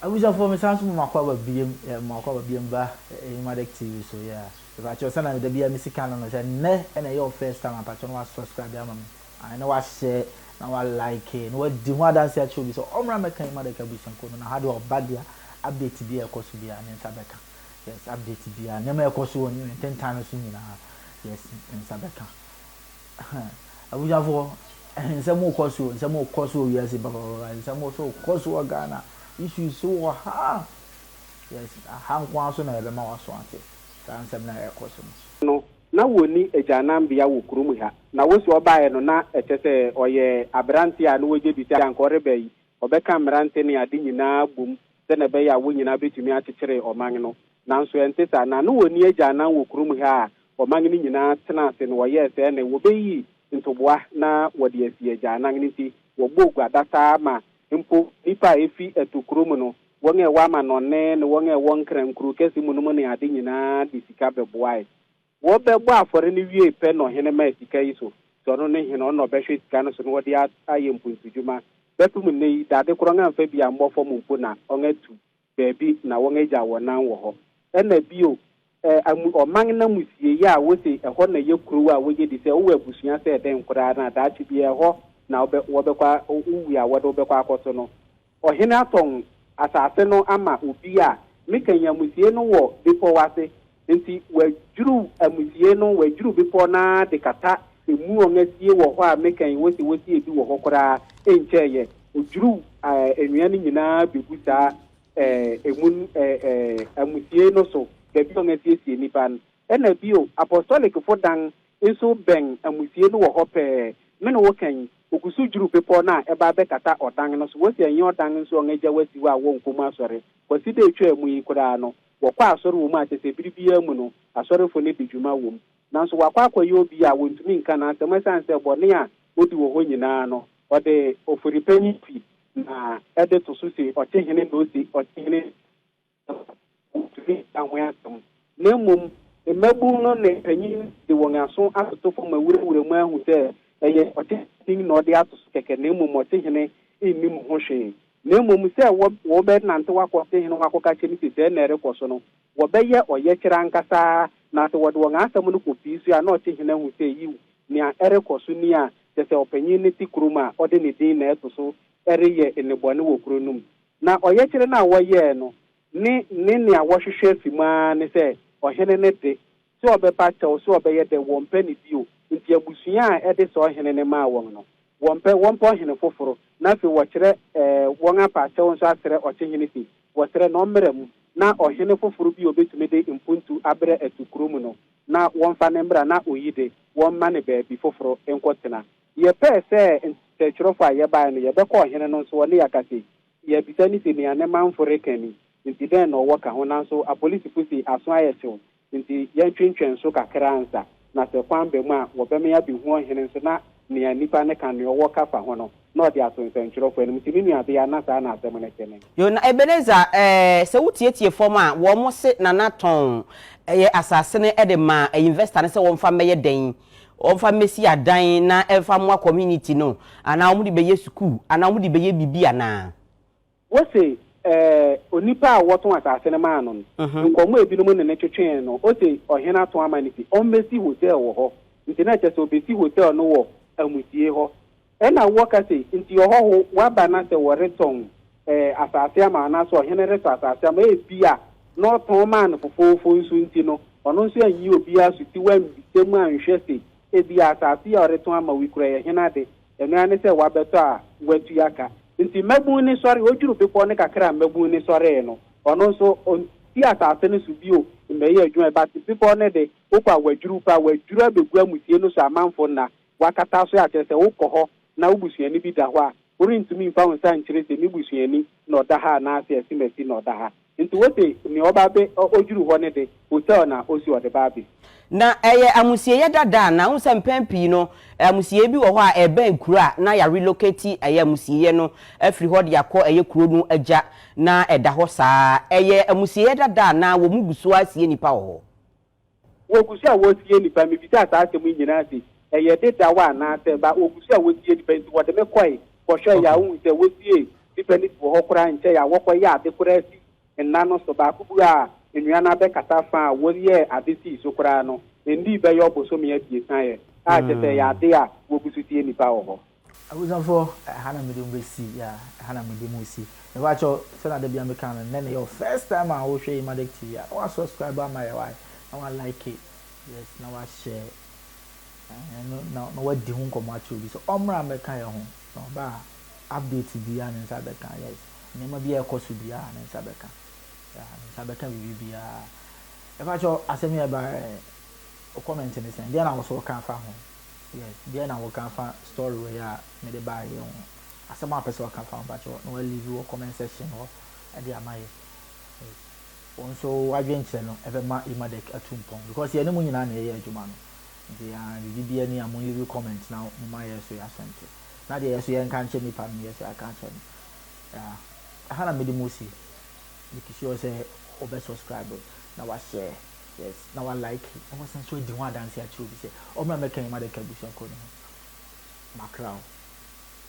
Abusuafoɔ me san so mo makɔ aba biem yeah mo makɔ aba biem ba Enyumadek TV so yeah mepakyɛw sɛnea da biara mesi ka no no sɛ nnɛ ɛna ɛyɛ wo first time a pakyɛw na wa subscribe ama me ae na wa share na wa like na wadi ho adanse akyerɛ obi sɛ ɔmmra mmɛka Enyumadek abusuakuo no na ha deɛ ɔba deɛ update biara ɛkɔ so biara ne nsa bɛka yes update biara nneɛma ɛkɔ so wɔ ntentan no so nyinaa yes ne nsa bɛka. Abusuafoɔ, nsɛm rekɔ so o, nsɛm rekɔ so wɔ wiase papapapa, nsɛm nso rekɔ so wɔ Ghana, issues so wɔ ha. Yes, aha nko ara so na yɛbɛma w'aso ate saa nsɛm no a ɛrekɔ so no. No, na wɔnni agyananbea wɔ kurom ha. Na wose ɔbaeɛ no na ɛkyɛ sɛ ɔyɛ aberanteɛ a na wɔgye di sɛ anka ɔreba yi ɔbɛka mmerante ne ade nyinaa abom sɛdeɛ ɛbɛyɛ a wɔn nyinaa bɛtumi akyekyere ɔman no. Nanso ɛnte saa. Na na wɔnni agyanan wɔ kurom ha a Ɔman no nyinaa tenaa ase na wɔyɛɛ sɛɛ na wɔbɛyi ntoboa na wɔde asi agyanan no nti, wɔbɔɔ gua da saa ma mpo nnipa a efi atokuro mu no, wɔn a ɛwɔ amanɔnne ne wɔn a ɛwɔ Nkran nkuro kɛse mu no mu ne ade nyinaa de sika bɛboae. Wɔbɛbɔ afɔre no wiei pɛ na ɔhene maa sika yi so, sɛ ɔno ne hene, ɔno na ɔbɛhwɛ sika no so na wɔde ayɛ mpuntudwuma. Bɛpem nnɛ yi, dade korɔn amfa bi ammɔ fam mpo na wɔatu baabi na wɔagyaw wɔn nan wɔ hɔ. Ɛnna bio, ɛ, amu, ɔman no amusiei a wose ɛhɔ na ɛyɛ kurow a wogye di sɛ wowɔ abusua sɛ ɛdɛn koraa no a, daakye biara ɛhɔ na wobɛ, wɔbɛkɔ a, wowu a wɔde wo bɛkɔ akɔto no. Ɔhene atɔn asase no ama obi a, meka yi, amusiei no wɔ bepɔw ase, enti wɔadwiriw amusiei no, wɔadwiriw bepɔw no ara de kata emu wɔn asie wɔ hɔ a, meka yi, wose wosie bi wɔ hɔ koraa nkyɛeɛ. Odwiriw, ɛ, nnua no nyinaa begu saa emu amusiei no so, baabi a wɔasiesie nnipa no. Ɛnna bio, Apɔstɔlikfo dan nso bɛn amusiei no wɔ hɔ pɛɛ. Me ne wo ka yi, ogu so dwiriw bepɔw no a ɛba abɛkata ɔdan no so. Wose ɛnyɛ ɔdan nso a wɔagyaw asi hɔ a wɔnkɔ mu asɔre. Kwasida a etwaa mu yi koraa no, wɔkɔ asɔre wɔ mu a kyerɛ sɛ bere biara mu no, asɔrefo no di dwuma wom. Nanso wakɔ akɔyɛ obi a wontumi nka n'asɛm esiane sɛ bɔne a odi wɔ hɔ nyinaa no, ɔde ofiripanyin fi Na ɛde to so se ɔte hene na ose ɔte hene na wontumi nka ho asɛm, na mmom mmabun no ne mpanyin de wɔn aso atoto fam awurawura mu ahu sɛ ɛyɛ ɔte din na ɔde ato so kɛkɛ na mmom ɔte hene nnim ho hwee. Na mmom sɛ wɔbɛnantew akɔ ɔte hene hɔ akɔka akyerɛ no se sɛɛ na ɛrekɔ so no, wɔbɛyɛ ɔyɛkyerɛ ankasa na sɛ wɔde wɔn asɛm no kɔ pii so a na ɔte hene ahu sɛ yiw, nea ɛrekɔ so ni a kyerɛ sɛ ɔpanyin no te kurom a ɔde ne din na ɛto so reyɛ nnebɔne wɔ kuro no mu. Na ɔyɛkyerɛ no a wɔyɛɛ no ne ne nea wɔhwehwɛ afi mu ara ne sɛ ɔhene no de, sɛ ɔbɛpa kyɛw, sɛ ɔbɛyɛ dɛ, wɔmpɛ no bio. Enti abusua a ɛde saa ɔhene no maa wɔn no, wɔmpɛ, wɔmpɛ ɔhene foforo. Na afei wɔkyerɛ ɛɛ wɔn apa kyɛw nso asrɛ ɔkyehene se wɔsrɛ no ɔmmra mu na ɔhene foforo bi a obetumi de mpuntu abrɛ atu kurom no na wɔmfa no mmra na oyi de, wɔmma no baabi foforo nkɔtena. Yɛpɛɛ sɛ nsɛnkyerɛwfo a yɛbae no, yɛbɛkɔ ɔhene no nso hɔ ne yɛaka se, yɛabisa no se nea ne manfo reka ni, nti dɛn na ɔwɔ ka ho? Nanso apolisifo se aso ayɛ hyew, nti yɛntwentwɛn so kakra ansa, na sɛ kwan ba mu a, wɔbɛma yɛabehu ɔhene nso na nea nnipa no ka, nea ɔwɔ ka fa ho no, na ɔde ato nsɛnkyerɛwfo anim. Nti me nuabea, na saa na asɛm no te ne. Yo, na Ebenezer, eh, sɛ wotietie fam a, wɔn se Nana tɔn ɛyɛ asase no de maa investor no sɛ wɔmfa mmɛyɛ dɛn? Wɔmfa mmɛsi adan na ɛmfa mmoa community no, anaa wɔde bɛyɛ sukuu, anaa wɔde bɛyɛ biribi anaa? Wose, eh, onipa a wɔtɔn asase no maa no no, nkɔmmɔ a ebinom ne no twetwee no, ose ɔhene atɔn ama no se ɔmmɛsi hotel wɔ hɔ. Nti na kyerɛ sɛ ɔbɛsi hotel no wɔ amusiei hɔ. Ɛnna wɔka se, Nti ɔhɔho, woaba na sɛ wɔretɔn, eh, asase ama wo, anaasɛ ɔhene retɔ asase ama wo, ebia na ɔtɔn maa no fofoofo nso nti no, ɔno nso anyi obiara so ti, wammisa mu anhwɛ se ebia asase yi a ɔretɔn ama wo yi koraa yɛ hena de. Ɛno ara ne sɛ wabɛtɔ a watua ka. Nti mmabun no sɔre, odwiriw bepɔw no kakra a mmabun no sɔree no, ɔno nso ɔnsi asase no so bio mmɛyɛ adwuma. But bepɔw no de, wokɔ a wadwiriw paa, wadwiriw abegu amusiei no so amanfo nna, wakata so a kyerɛ sɛ wokɔ hɔ na wo busuani bi da hɔ a, worentumi mfa wo nsa nkyerɛ sɛ me busuani na ɔda ha anaasɛ asimasi na ɔda ha. Nti wose nea ɔba abɛ odwiriw hɔ no de, hotel na osi ɔde ba abesi. Na ɛyɛ amusieeɛ dada anaa? Wohu sɛ mpɛn pii no, amusieeɛ bi wɔ hɔ a ɛbɛn kuro a na yɛarelocate ɛyɛ amusieeɛ no afiri hɔ de akɔ ɛyɛ kuro no agya na ɛda hɔ saa. Ɛyɛ amusieeɛ dada anaa wɔn gu so ara sie nnipa wɔ hɔ? Wɔgu so a wɔresie nnipa. Mebisaa saa asɛm yi nyinaa se, ɛyɛ dedaw anaasɛ ba? Wɔgu so a wɔsie nnipa. Enti wɔde me kɔe kɔhwɛe a, wohu sɛ wosiee Nnipa no bi wɔ hɔ koraa nkyɛe a wɔkɔyɛɛ ade koraa sii nna no so. Baako bi a nnua no abɛkata fã a wɔyɛɛ ade sii so koraa no, ennii bɛyɛ ɔbosome abiɛsa ɛ, a kyerɛ sɛ ɛyɛ ade a wogu so sie nnipa wɔ hɔ. Abusuafoɔ, ɛha na mede mo bɛsi, yeah, ɛha na mede mo resi. Mepakyɛw, sɛnea da biara meka no, nnɛ na ɛyɛ wo first time a wohwɛ Imadec TV a, na wa subscribe ama yɛ why, na wa like, yes, na wa share, ɛno na na wadi ho nkɔmmɔ akyerɛ obi sɛ ɔmmra mmɛka yɛn ho, na ɔba a, update biara ne nsa bɛka, yes, nneɛma bi a ɛkɔ so biara ne nsa bɛka, yeah, ne nsa bɛka biribi biara. Mepakyɛw, asɛm yi a ɛbaeɛ, wo comment ne sɛn? Deɛn na wo nso woka fa ho? Yes, deɛn na woka fa story wei a mede baeɛ yi ho? Asɛm a wopɛ sɛ woka fa ho mpakyɛw na wa leave wɔ comment section hɔ de ama yɛ. Yes, wo nso w'adwenkyerɛ no ɛbɛma Imadec atu mpɔn because yɛne mo nyinaa na yɛyɛ adwuma no. Nti ah biribi biara ni a mo leave comment na moma yɛ so yɛaso nte. Na deɛ yɛ so yɛnka nkyerɛ nipa no yɛ so yɛaka akyerɛ no. Yeah, ɛha na mede mo si. Make sure sɛ wobɛ subscribe na wa share. Yes na wa like na wasan nso adi ho adanse akyerɛ obi sɛ ɔmmra mmɛka yɛn Madaka abusuakuo no ho. Makra wo.